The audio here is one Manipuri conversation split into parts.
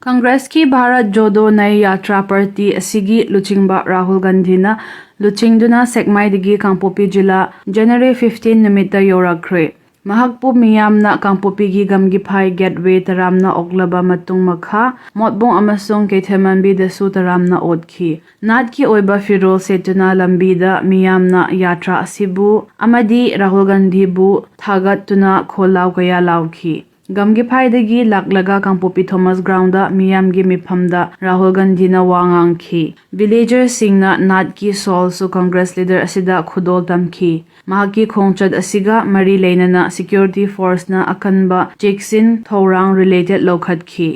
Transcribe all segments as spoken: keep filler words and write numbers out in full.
ꯀꯪꯒ꯭ꯔꯦꯁꯀꯤ ꯚꯥꯔꯠ ꯖꯣꯗꯣ ꯅꯩ ꯌꯥꯇ꯭ꯔꯥ ꯄꯥꯔꯇꯤ ꯑꯁꯤꯒꯤ ꯂꯨꯆꯤꯡꯕ ꯔꯥꯍꯨꯜ ꯒꯥꯟꯙꯤꯅ ꯂꯨꯆꯤꯡꯗꯨꯅ ꯁꯦꯛꯃꯥꯏꯗꯒꯤ ꯀꯥꯡꯄꯣꯛꯄꯤ ꯖꯤꯂꯥ ꯖꯅꯋꯥꯔꯤ fifteen ꯅꯨꯃꯤꯠꯇ ꯌꯧꯔꯛꯈ꯭ꯔꯦ꯫ ꯃꯍꯥꯛꯄꯨ ꯃꯤꯌꯥꯝꯅ ꯀꯥꯡꯄꯣꯛꯄꯤꯒꯤ ꯒꯝꯒꯤꯐꯥꯏ ꯒꯦꯠꯋꯦ ꯇꯔꯥꯝꯅ ꯑꯣꯛꯂꯕ ꯃꯇꯨꯡ ꯃꯈꯥ ꯃꯣꯠꯕꯨꯡ ꯑꯃꯁꯨꯡ ꯀꯩꯊꯦꯜꯃꯟꯕꯤꯗꯁꯨ ꯇꯔꯥꯝꯅ ꯑꯣꯠꯈꯤ꯫ ꯅꯥꯠꯀꯤ ꯑꯣꯏꯕ ꯐꯤꯔꯣꯜ ꯁꯦꯠꯇꯨꯅ ꯂꯝꯕꯤꯗ ꯃꯤꯌꯥꯝꯅ ꯌꯥꯇ꯭ꯔꯥ ꯑꯁꯤꯕꯨ ꯑꯃꯗꯤ ꯔꯥꯍꯨꯜ ꯒꯥꯟꯙꯤꯕꯨ ꯊꯥꯒꯠꯇꯨꯅ ꯈꯣꯜꯂꯥꯎ ꯀꯌꯥ ꯂꯥꯎꯈꯤ꯫ ꯒꯝꯒꯤꯐꯥꯏꯗꯒꯤ ꯂꯥꯛꯂꯒ ꯀꯥꯡꯄꯣꯛꯄꯤ ꯊꯣꯃꯁ ꯒ꯭ꯔꯥꯎꯟꯗ ꯃꯤꯌꯥꯝꯒꯤ ꯃꯤꯐꯝꯗ ꯔꯥꯍꯨꯜ ꯒꯥꯟꯙꯤꯅ ꯋꯥ ꯉꯥꯡꯈꯤ꯫ ꯚꯤꯂꯦꯖꯔꯁꯤꯡꯅ ꯅꯥꯠꯀꯤ ꯁꯣꯜꯁꯨ ꯀꯪꯒ꯭ꯔꯦꯁ ꯂꯤꯗꯔ ꯑꯁꯤꯗ ꯈꯨꯗꯣꯜ ꯇꯝꯈꯤ꯫ ꯃꯍꯥꯛꯀꯤ ꯈꯣꯡꯆꯠ ꯑꯁꯤꯒ ꯃꯔꯤ ꯂꯩꯅꯅ ꯁꯦꯀ꯭ꯌꯨꯔꯤꯇꯤ ꯐꯣꯔꯁꯅ ꯑꯀꯟꯕ ꯆꯦꯛꯁꯤꯟ ꯊꯧꯔꯥꯡ ꯔꯤꯂꯦꯇꯦꯗ ꯂꯧꯈꯠꯈꯤ꯫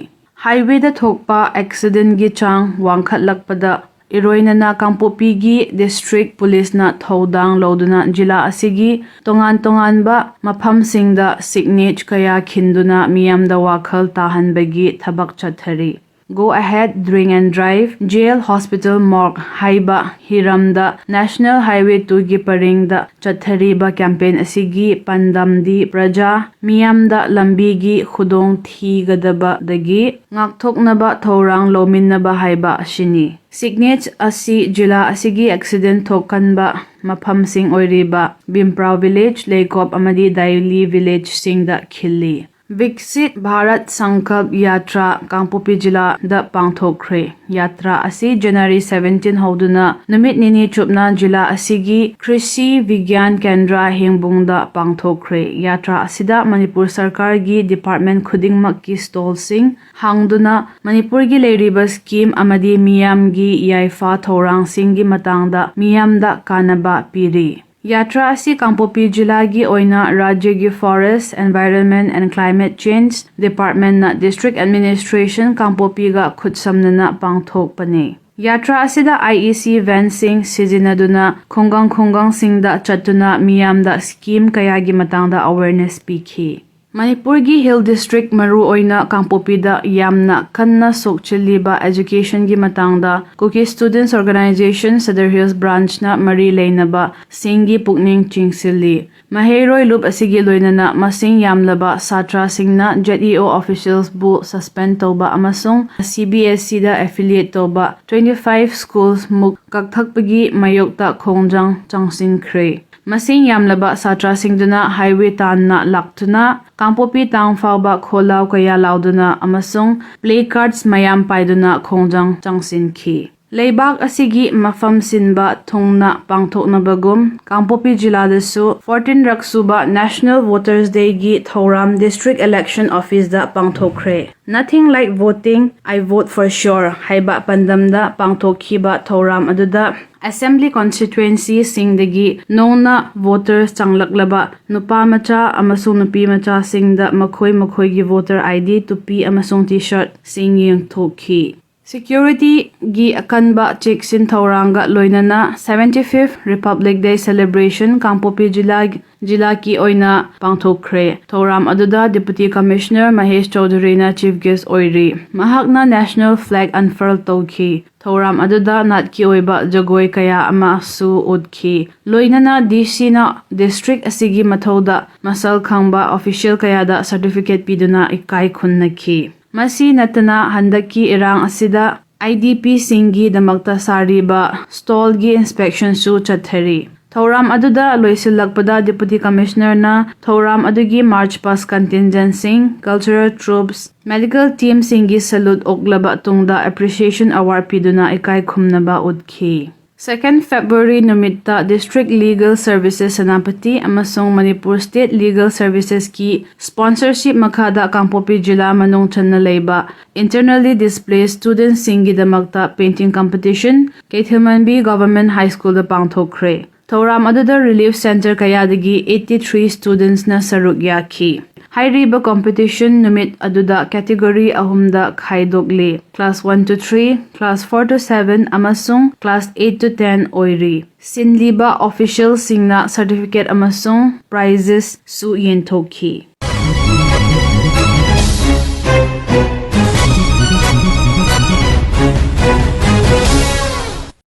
ꯍꯥꯏꯋꯦꯗ ꯊꯣꯛꯄ ꯑꯦꯛꯁꯤꯗꯦꯟꯒꯤ ꯆꯥꯡ ꯋꯥꯡꯈꯠꯂꯛꯄꯗ ꯏꯔꯣꯏꯅꯅ ꯀꯥꯡꯄꯣꯛꯄꯤꯒꯤ ꯗꯤꯁꯇ꯭ꯔꯤꯛ ꯄꯨꯂꯤꯁꯅ ꯊꯧꯗꯥꯡ ꯂꯧꯗꯨꯅ ꯖꯤꯂꯥ ꯑꯁꯤꯒꯤ ꯇꯣꯉꯥꯟ ꯇꯣꯉꯥꯟꯕ ꯃꯐꯝꯁꯤꯡꯗ ꯁꯤꯒꯅꯦꯆ ꯀꯌꯥ ꯈꯤꯟꯗꯨꯅ ꯃꯤꯌꯥꯝꯗ ꯋꯥꯈꯜ ꯇꯥꯍꯟꯕꯒꯤ ꯊꯕꯛ ꯆꯠꯊꯔꯤ꯫ Go Ahead, Drink and Drive, Jail, Hospital, Morgue ꯍꯥꯏꯕ ꯍꯤꯔꯝꯗ National Highway two ꯒꯤ ꯄꯔꯤꯡꯗ ꯆꯠꯊꯔꯤꯕ ꯀꯦꯝꯄꯦꯟ ꯑꯁꯤꯒꯤ ꯄꯥꯟꯗꯝꯗꯤ ꯄ꯭ꯔꯖꯥ ꯃꯤꯌꯥꯝꯗ ꯂꯝꯕꯤꯒꯤ ꯈꯨꯗꯣꯡ ꯊꯤꯒꯗꯕꯗꯒꯤ ꯉꯥꯛꯊꯣꯛꯅꯕ ꯊꯧꯔꯥꯡ ꯂꯧꯃꯤꯟꯅꯕ ꯍꯥꯏꯕ ꯑꯁꯤꯅꯤ꯫ ꯁꯤꯒꯅꯦꯆ ꯑꯁꯤ ꯖꯤꯂꯥ ꯑꯁꯤꯒꯤ ꯑꯦꯛꯁꯤꯗꯦꯟ ꯊꯣꯛꯀꯟꯕ ꯃꯐꯝꯁꯤꯡ ꯑꯣꯏꯔꯤꯕ ꯕꯤꯝꯄ꯭ꯔꯥꯎ ꯚꯤꯂꯦꯖ, ꯂꯩꯀꯣꯞ ꯑꯃꯗꯤ ꯗꯥꯏꯂꯤ ꯚꯤꯂꯦꯖꯁꯤꯡꯗ ꯈꯤꯜꯂꯤ꯫ ꯕꯤꯛꯁꯤꯠ ꯚꯥꯔꯠ ꯁꯪꯀꯜꯞ ꯌꯥꯇ꯭ꯔꯥ ꯀꯥꯡꯄꯣꯛꯄꯤ ꯖꯤꯂꯥꯗ ꯄꯥꯡꯊꯣꯛꯈ꯭ꯔꯦ꯫ ꯌꯥꯇ꯭ꯔꯥ ꯑꯁꯤ ꯖꯅꯋꯥꯔꯤ seventeen ꯍꯧꯗꯨꯅ ꯅꯨꯃꯤꯠ ꯅꯤꯅꯤ ꯆꯨꯞꯅ ꯖꯤꯂꯥ ꯑꯁꯤꯒꯤ ꯀ꯭ꯔꯤꯁꯤ ꯚꯤꯒ꯭ꯌꯥꯟ ꯀꯦꯟꯗ꯭ꯔ ꯍꯦꯡꯕꯨꯡꯗ ꯄꯥꯡꯊꯣꯛꯈ꯭ꯔꯦ꯫ ꯌꯥꯇ꯭ꯔꯥ ꯑꯁꯤꯗ ꯃꯅꯤꯄꯨꯔ ꯁꯔꯀꯥꯔꯒꯤ ꯗꯤꯄꯥꯔꯠꯃꯦꯟ ꯈꯨꯗꯤꯡꯃꯛꯀꯤ ꯁ꯭ꯇꯣꯜꯁꯤꯡ ꯍꯥꯡꯗꯨꯅ ꯃꯅꯤꯄꯨꯔꯒꯤ ꯂꯩꯔꯤꯕ ꯁ꯭ꯀꯤꯝ ꯑꯃꯗꯤ ꯃꯤꯌꯥꯝꯒꯤ ꯌꯥꯏꯐ ꯊꯧꯔꯥꯡꯁꯤꯡꯒꯤ ꯃꯇꯥꯡꯗ ꯃꯤꯌꯥꯝꯗ ꯀꯥꯟꯅꯕ ꯄꯤꯔꯤ꯫ ꯌꯥꯇ꯭ꯔꯥ ꯑꯁꯤ ꯀꯥꯡꯄꯣꯛꯄꯤ ꯖꯤꯂꯥꯒꯤ ꯑꯣꯏꯅ ꯔꯥꯖ꯭ꯌꯒꯤ Forest, Environment and Climate Change ꯗꯤꯄꯥꯔꯠꯃꯦꯟꯅ ꯗꯤꯁꯇ꯭ꯔꯤꯛ ꯑꯦꯗꯃꯤꯅꯤꯁꯇ꯭ꯔꯦꯁꯟ ꯀꯥꯡꯄꯣꯛꯄꯤꯒ ꯈꯨꯠꯁꯝꯅꯅ ꯄꯥꯡꯊꯣꯛꯄꯅꯤ꯫ ꯌꯥꯇ꯭ꯔꯥ ꯑꯁꯤꯗ I E C ꯚꯦꯟꯁꯤꯡ ꯁꯤꯖꯤꯟꯅꯗꯨꯅ ꯈꯨꯡꯒꯪ ꯈꯨꯡꯒꯪꯁꯤꯡꯗ ꯆꯠꯇꯨꯅ ꯃꯤꯌꯥꯝꯗ ꯁ꯭ꯀꯤꯝ ꯀꯌꯥꯒꯤ ꯃꯇꯥꯡꯗ ꯑꯦꯋꯦꯔꯅꯦꯁ ꯄꯤꯈꯤ꯫ ꯃꯅꯤꯄꯨꯔꯒꯤ Hill District, ꯃꯔꯨꯑꯣꯏꯅ ꯀꯥꯡꯄꯣꯛꯄꯤꯗ ꯌꯥꯝꯅ ꯀꯟꯅ ꯁꯣꯛꯆꯤꯜꯂꯤꯕ educationꯒꯤ ꯃꯇꯥꯡꯗ Kuki Students Organisation Sadar Hills Branchꯅ ꯃꯔꯤ ꯂꯩꯅꯕ ꯁꯤꯡꯒꯤ ꯄꯨꯛꯅꯤꯡ ꯆꯤꯡꯁꯤꯜꯂꯤ꯫ ꯃꯍꯩꯔꯣꯏ ꯂꯨꯞ ꯑꯁꯤꯒꯤ ꯂꯣꯏꯅꯅ ꯃꯁꯤꯡ ꯌꯥꯝꯂꯕ ꯁꯥꯇ꯭ꯔꯁꯤꯡꯅ ZEO officialsꯕꯨ suspend ꯇꯧꯕ ꯑꯃꯁꯨꯡ CBSEꯗ affiliate ꯇꯧꯕ twenty five schools ꯃꯨꯛ ꯀꯛꯊꯠꯄꯒꯤ ꯃꯥꯌꯣꯛꯇ ꯈꯣꯡꯖꯪ ꯆꯪꯁꯤꯟꯈ꯭ꯔꯦ꯫ ꯃꯁꯤꯡ ꯌꯥꯝꯂꯕ ꯁꯥꯇ꯭ꯔꯁꯤꯡꯗꯨꯅ highway ꯇꯥꯟꯅ ꯂꯥꯛꯇꯨꯅ ꯀꯥꯡꯄꯣꯛꯄꯤ town ꯐꯥꯎꯕ ꯈꯣꯜꯂꯥꯎ ꯀꯌꯥ ꯂꯥꯎꯗꯨꯅ ꯑꯃꯁꯨꯡ placards ꯃꯌꯥꯝ ꯄꯥꯏꯗꯨꯅ ꯈꯣꯡꯖꯪ ꯆꯪꯁꯤꯟꯈꯤ꯫ ꯂꯩꯕꯥꯛ ꯑꯁꯤꯒꯤ ꯃꯐꯝ ꯁꯤꯟꯕ ꯊꯨꯡꯅ ꯄꯥꯡꯊꯣꯛꯅꯕꯒꯨꯝ ꯀꯥꯡꯄꯣꯛꯄꯤ ꯖꯤꯂꯥꯗꯁꯨ fourteen ꯔꯛ ꯁꯨꯕ National Voters Dayꯒꯤ ꯊꯧꯔꯝ District Election Officeꯗ ꯄꯥꯡꯊꯣꯛꯈ꯭ꯔꯦ꯫ Nothing like voting, I vote for sure ꯍꯥꯏꯕ ꯄꯥꯟꯗꯝꯗ ꯄꯥꯡꯊꯣꯛꯈꯤꯕ ꯊꯧꯔꯝ ꯑꯗꯨꯗ Assembly constituencyꯁꯤꯡꯗꯒꯤ ꯅꯧꯅ voters ꯆꯪꯂꯛꯂꯕ ꯅꯨꯄꯥ ꯃꯆꯥ ꯑꯃꯁꯨꯡ ꯅꯨꯄꯤ ꯃꯆꯥꯁꯤꯡꯗ ꯃꯈꯣꯏ ꯃꯈꯣꯏꯒꯤ voter ID, ꯇꯨꯄꯤ ꯑꯃꯁꯨꯡ T-shirtꯁꯤꯡ ꯌꯦꯟꯊꯣꯛꯈꯤ꯫ Securityꯒꯤ ꯑꯀꯟꯕ ꯆꯦꯛꯁꯤꯟ ꯊꯧꯔꯥꯡꯒ ꯂꯣꯏꯅꯅ seventy fifth Republic Day celebration ꯀꯥꯡꯄꯣꯛꯄꯤ ꯖꯤꯂꯥ, ꯖꯤꯂꯥꯒꯤ ꯑꯣꯏꯅ ꯄꯥꯡꯊꯣꯛꯈ꯭ꯔꯦ꯫ ꯊꯧꯔꯝ ꯑꯗꯨꯗ Deputy Commissioner Mahesh ꯆꯧꯙꯨꯔꯤꯅ chief guest ꯑꯣꯏꯔꯤ꯫ ꯃꯍꯥꯛꯅ national flag unfurl ꯇꯧꯈꯤ꯫ ꯊꯧꯔꯝ ꯑꯗꯨꯗ ꯅꯥꯠꯀꯤ ꯑꯣꯏꯕ ꯖꯒꯣꯏ ꯀꯌꯥ ꯑꯃꯁꯨ ꯎꯠꯈꯤ꯫ ꯂꯣꯏꯅꯅ DCꯅ district ꯑꯁꯤꯒꯤ ꯃꯊꯧꯗ ꯃꯁꯛ ꯈꯪꯕ official ꯀꯌꯥꯗ certificate ꯄꯤꯗꯨꯅ ꯏꯀꯥꯏ ꯈꯨꯝꯅꯈꯤ꯫ ꯃꯁꯤ ꯅꯠꯇꯅ ꯍꯟꯗꯛꯀꯤ ꯏꯔꯥꯡ ꯑꯁꯤꯗ IDPꯁꯤꯡꯒꯤꯗꯃꯛꯇ ꯁꯥꯔꯤꯕ stallꯒꯤ inspectionꯁꯨ ꯆꯠꯊꯔꯤ꯫ ꯊꯧꯔꯝ ꯑꯗꯨꯗ ꯂꯣꯏꯁꯤꯜꯂꯛꯄꯗ Deputy Commissionerꯅ ꯊꯧꯔꯝ ꯑꯗꯨꯒꯤ march past contingentꯁꯤꯡ, cultural troupes, medical teamꯁꯤꯡꯒꯤ salute ꯑꯣꯛꯂꯕ ꯇꯨꯡꯗ appreciation award ꯄꯤꯗꯨꯅ ꯏꯀꯥꯏ ꯈꯨꯝꯅꯕ ꯎꯠꯈꯤ꯫ Second February ꯅꯨꯃꯤꯠꯇ District Legal Services ꯁꯦꯅꯥꯄꯇꯤ ꯑꯃꯁꯨꯡ Manipur State Legal Servicesꯀꯤ sponsorship ꯃꯈꯥꯗ ꯀꯥꯡꯄꯣꯛꯄꯤ ꯖꯤꯂꯥ ꯃꯅꯨꯡ ꯆꯟꯅ ꯂꯩꯕ internally displaced studentꯁꯤꯡꯒꯤꯗꯃꯛꯇ painting competition ꯀꯩꯊꯦꯜꯃꯟꯕꯤ Government High Schoolꯗ ꯄꯥꯡꯊꯣꯛꯈ꯭ꯔꯦ꯫ ꯊꯧꯔꯝ ꯑꯗꯨꯗ relief center ꯀꯌꯥꯗꯒꯤ eighty three studentsꯅ ꯁꯔꯨꯛ ꯌꯥꯈꯤ꯫ ꯍꯥꯏꯔꯤꯕ competition ꯅꯨꯃꯤꯠ ꯑꯗꯨꯗ category ꯑꯍꯨꯝꯗ ꯈꯥꯏꯗꯣꯛꯂꯤ, class one to three, class four to seven ꯑꯃꯁꯨꯡ class eight to ten ꯑꯣꯏꯔꯤ꯫ ꯁꯤꯟꯂꯤꯕ officialꯁꯤꯡꯅ certificate ꯑꯃꯁꯨꯡ prizesꯁꯨ ꯌꯦꯟꯊꯣꯛꯈꯤ꯫